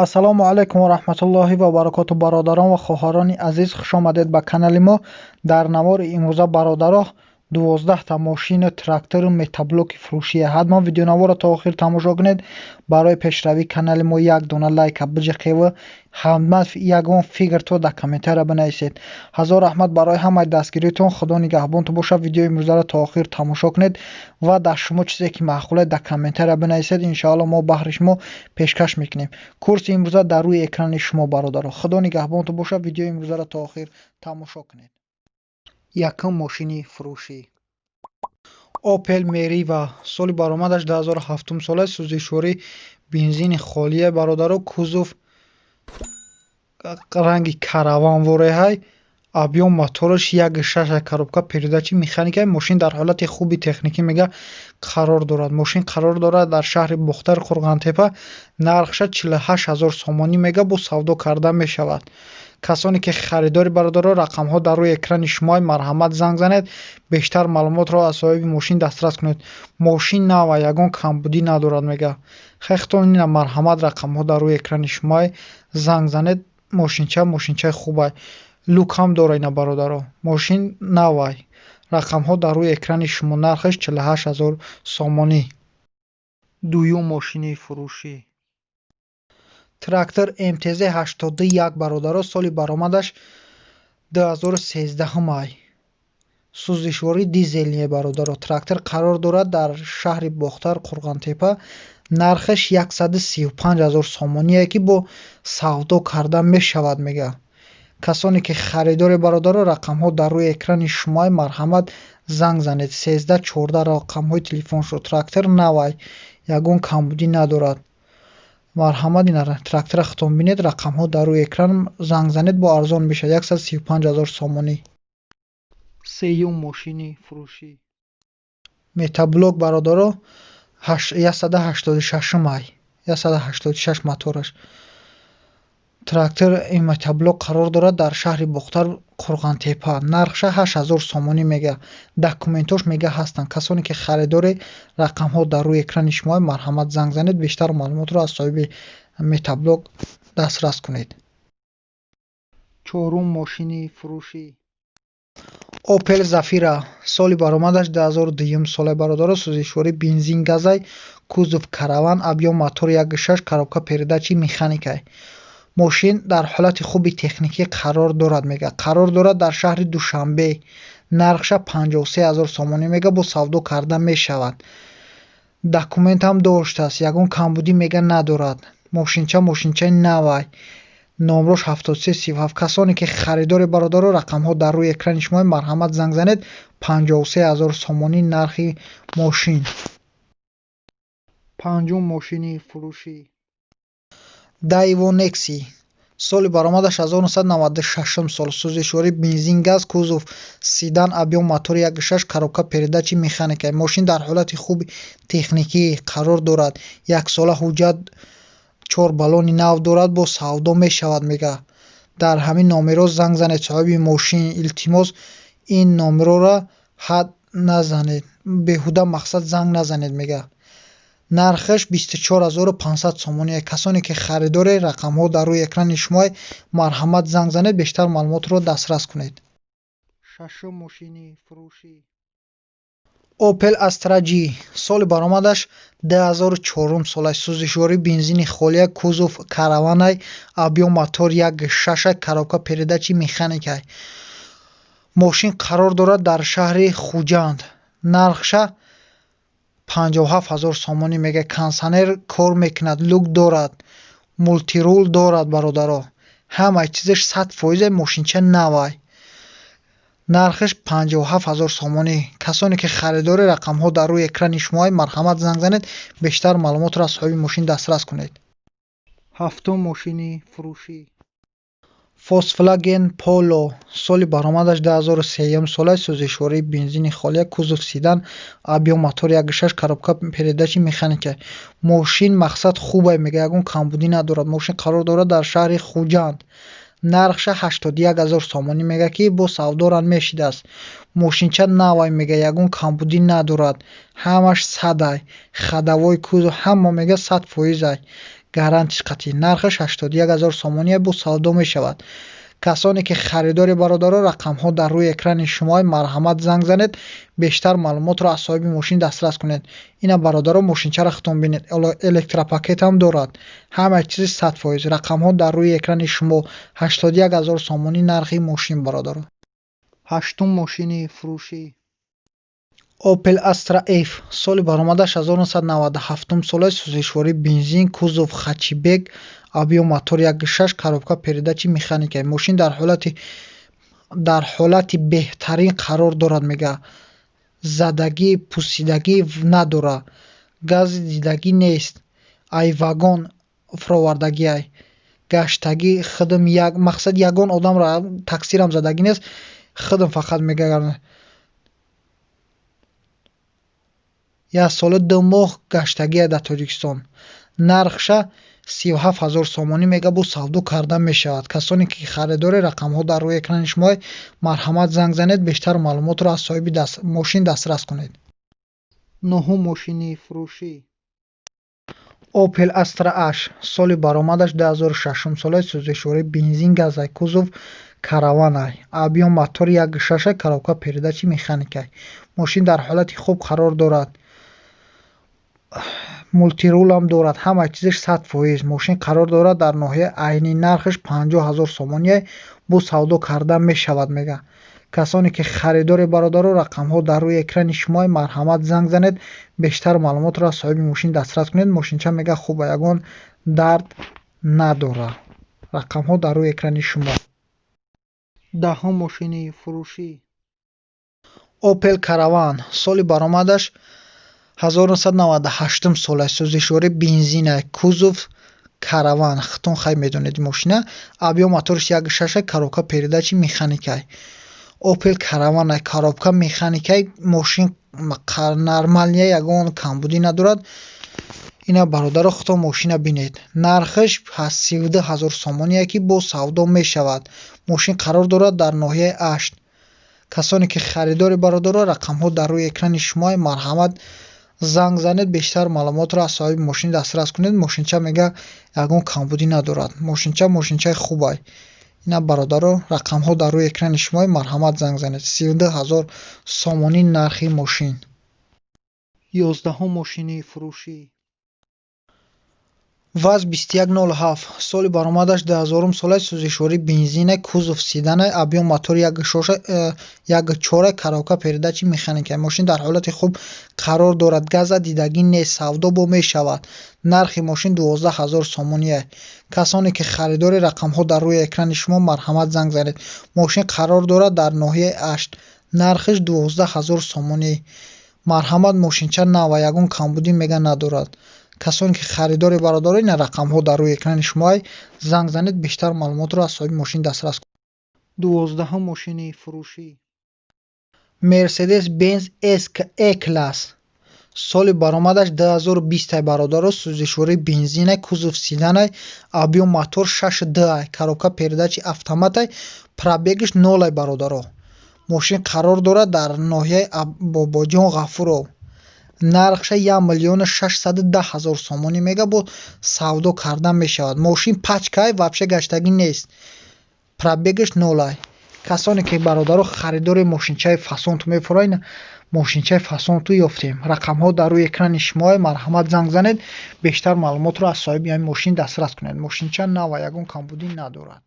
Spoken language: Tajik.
Ассалому алайкум ва раҳматуллоҳи ва баракоту. Бародарон ва хоҳарони азиз, хушомадед ба канали мо. Дар навори имрӯза, бародаро, 12та мошину трактору мотоблоки фурӯшия. Ҳатман видеонаворро то охир тамошо кунед. Барои пешравии канали мо як дона лайка биҷиқеву ҳатман ягон фикрто дар комментария бинависед. Ҳазор раҳмат барои ҳамаи дастгиритон. Худо нигаҳбонтон бошад. Видеои имрӯзаро то охир тамошо кунед ва дар шумо чизе ки маъқуле, дар комментария бинависед. Иншоалло, мо баҳри шумо пешкаш мекунем. Курси имрӯза дар рӯи экрани шумо, бародаро. Худо нигаҳбонтон бошад. Видеои имрӯзаро то охир тамошо кунед. Якум мошини фурӯшӣ: Опел Мерива, соли баромадаш 2007 сола, сӯзишворӣ бензини холия, бародаро. Кузов ранги караванвореҳай, объём мотораш 1,6, коробка передачи механика. Мошин дар ҳолати хуби техникӣ, мега, қарор дорад. Мошин қарор дорад дар шаҳри Бохтар, Қурғантепа. Нархша 48 000 сомонӣ мега, бо савдо карда мешавад. Касоне ки харидори, бародаро, рақамҳо дар рӯи экрани шумо, марҳамат, занг занед, бештар маълумотро аз соҳиби мошин дастрас кунед. Мошин нава, ягон камбудӣ надорад, мега. Хехтон ина, марҳамат, рақамҳо дар рӯи экрани шумо, занг занед. Мошинча мошинчаи хубай, люк ҳам дора ина, бародаро. Мошин навай, рақамҳо дар рӯи экрани шумо, нархаш 48 000 сомонӣ. Дуюм мошини фурӯшӣ: трактор МТЗ 81, бародаро. Соли баромадаш 2013 май, сӯзишворӣ дизелие, бародаро. Трактор қарор дорад дар шаҳри Бохтар, Қурғантепа. Нархаш 135 000 сомоние, ки бо савдо карда мешавад, мега. Касоне ки харидори, бародаро, рақамҳо дар рӯи экрани шумо, марҳамат, занг занед. 13 14 рақамҳои телефоншо. Трактор навай, ягон камбудӣ надорад. Марҳамат, ина трактора худтон бинед, рақамҳо дар рӯи экран, занг занед, бо арзон мешавад, 135 000 сомонӣ. Сеюм мошини фурӯшӣ: мотоблок, бародаро, 186 май, 186 мотораш. Трактор ин мотоблок қарор дорад дар шаҳри Бохтар, Қурғантепа. Нархша 8000 сомонӣ мега. Документош, мега, ҳастанд. Касоне ки харидори, рақамҳо дар рӯи экрани шумо, марҳамат, занг занед, бештар маълумотро аз соҳиби мотоблок дастрас кунед. Чорум мошини фурӯшӣ: Опел Зафира, соли баромадаш 2002 сола, бародаро. Сӯзишворӣ бензин газай, кузов караван, объём мотор 1,6, коробка передачи механикай. Мошин дар ҳолати хуби техникӣ қарор дорад, мега. Қарор дорад дар шаҳри Душанбе. Нархша 53 000 сомонӣ мега, бо савдо карда мешавад. Документам доштааст, ягон камбудӣ, мега, надорад. Мошинча мошинчаи навай, номрош 7337. Касоне ки харидори, бародаро, рақамҳо дар рӯи экрани шумо, марҳамат, занг занед. 53 000 сомонӣ нархи мошин. Панҷум мошини фурӯшӣ: Дайво Некси, соли баромадаш 1996 сол, сӯзишворӣ бензин газ, кузов седан, объём мотори 1,6, коробка передачи механика. Мошин дар ҳолати хуби техникӣ қарор дорад, яксола ҳуҷҷат, чор баллони нав дорад, бо савдо мешавад, мега. Дар ҳамин номерҳо занг занед, соҳиби мошин. Илтимос, ин номерҳоро ҳад назанед, беҳуда, мақсад, занг назанед, мега. Нархаш 24 500 сомонӣ. Касоне ки харидоре, рақамҳо дар рӯи экрани шумо, марҳамат, занг занед, бештар маълумотро дастрас кунед. Шашум мошини фурӯшӣ: Опел Астра G, соли баромадаш 2004 сола, сӯзишворӣ бензини холия, кузов караванай, объём мотор 1,6, коробка передачи механикай. Мошин қарор дорад дар шаҳри Хуҷанд. Нархша 57 000 сомонӣ мега. Кондитсионер кор мекунад, люк дорад, мультируль дорад, бародаро. Ҳамаи чизаш 100%, мошинча навай. Нархаш 57 000 сомонӣ. Касоне ки харидори, рақамҳо дар рӯи экрани шумо, марҳамат, занг занед, бештар маълумотро аз соҳиби мошин дастрас кунед. Ҳафтум мошини фурӯшӣ: Фольксваген Поло, соли баромадаш 2003 сола, сӯзишвории бензини холия, кузов седан, объём мотор 1,6, коробка передачи механика. Мошин, мақсад, хубай, мега, ягон камбудӣ надорад. Мошин қарор дорад дар шаҳри Хуҷанд. Нархша 81 000 сомонӣ мега, ки бо савдоран мешидааст. Мошинча навай, мега, ягон камбудӣ надорад, ҳамаш садай, ходовой, кузов, ҳама, мега, 100%-ай. Гарантиш қатъӣ. Нархаш 81 000 сомония, бо савдо мешавад. Касоне ки харидори, бародаро, рақамҳо дар рӯи экрани шумо, марҳамат, занг занед, бештар маълумотро аз соҳиби мошин дастрас кунед. Ина, бародаро, мошинчаро худтон бинед, электропакетам дорад, ҳама чизи 100%. Рақамҳо дар рӯи экрани шумо, 81 000 сомонӣ нархи мошин, бародаро. Ҳаштум мошини фурӯшӣ: Opel Astra F, соли баромадаш 1997 сола, сӯзишворӣ бензин, кузов хэтчбек, объём мотор 1,6, коробка передачи механика. Мошин дар ҳолати беҳтарин қарор дорад, мега, задагӣ, пусидагӣ надорад, гази дидагӣ нест, ай вагон фуровардагиай, гаштагӣ худм, як мақсад, ягон одамро таксирам задагӣ нест, худм фақат, мега, як солу 2 моҳ гаштагия дар Тоҷикистон. Нархша 37 000 сомонӣ мега, бо савдо карда мешавад. Касоне ки харидори, рақамҳо дар рӯи экрани шумо, марҳамат, занг занед, бештар маълумотро аз соҳиби мошин дастрас кунед. Нуҳум мошини фурӯшӣ: Opel Astra H, соли баромадаш 2006 сола, сӯзишворӣ бензин, газай, кузов караванай, объём мотор 1,6, коробка передачи механикай. Мошин дар ҳолати хуб қарор дорад, мультирулам дорад, ҳама чизаш 100%. Мошин қарор дорад дар ноҳияи Айнӣ. Нархаш 50 000 сомония, бо савдо карда мешавад, мега. Касоне ки харидори, бародаро, рақамҳо дар рӯи экрани шумо, марҳамат, занг занед, бештар маълумотро аз соҳиби мошин дастрас кунед. Мошинча, мега, хуба, ягон дард надорад. Рақамҳо дар рӯи экрани шумо. Даҳум мошини фурӯшӣ: Opel Caravan, соли баромадаш 1998 сола, сӯзишворӣ бензина, кузов караван, худтон хай медонед мошина. Объём моториш 1,6, коробка передачи механикай. Opel Caravan, коробка механикай. Мошин нормальный, ягон камбудӣ надорад. Ина, бародаро, худтон мошина бинед. Нархаш 32 000 сомоние, ки бо савдо мешавад. Мошин қарор дорад дар ноҳияи Ашт. Касоне ки харидори, бародаро, рақамҳо дар рӯи экрани шумо, марҳамат, занг занед, бештар маълумотро аз соҳиби мошин дастрас кунед. Мошинча, мега, ягон камбудӣ надорад. Мошинча мошинчаи хубай. Ина, бародаро, рақамҳо дар рӯи экрани шумо, марҳамат, занг занед. 32 000 сомонӣ нархи мошин. 11-ум мошини фурӯшӣ: ВАЗ 2107, соли баромадаш 2000 сола, сӯзишворӣ бензина, кузов седана, объём мотор 1,4, коробка передачи механика. Мошин дар ҳолати хуб қарор дорад, газа дидагӣ нест, савдо бо мешавад. Нархи мошин 12 000 сомоние. Касоне ки харидори, рақамҳо дар рӯи экрани шумо, марҳамат, занг занед. Мошин қарор дорад дар ноҳияи Ашт. Нархаш 12 000 сомонӣ. Марҳамат. Мошинча нава, ягон камбудӣ, мега, надорад. Касоне ки харидори, бародаро, ина рақамҳо дар рӯи экрани шумо, занг занед, бештар маълумотро аз соҳиби мошин дастрас кунед. 12-ум мошини фурӯшӣ: Мерседес Бенз E класс, соли баромадаш 2020, бародаро, сӯзишворӣ бензина, кузов седанай, объём мотор 6,2, коробка передачи автоматай, пробегаш нолай. Бародаро, мошин қарор дорад дар ноҳияи Бобоҷон Ғафуров. Нархша 1 610 000 сомонӣ мега, бо савдо карда мешавад. Мошин пачкай, вообще гаштагӣ нест, пробегаш нолай. Касоне ки, бародаро, харидори мошинчаи фасонту мефурӯянд, мошинчаи фасонту ёфтем. Рақамҳо дар рӯи экрани шумо, марҳамат, занг занед, бештар маълумотро аз соҳиби ҳамин мошин дастрас кунед. Мошинча нава, ягон камбудӣ надорад.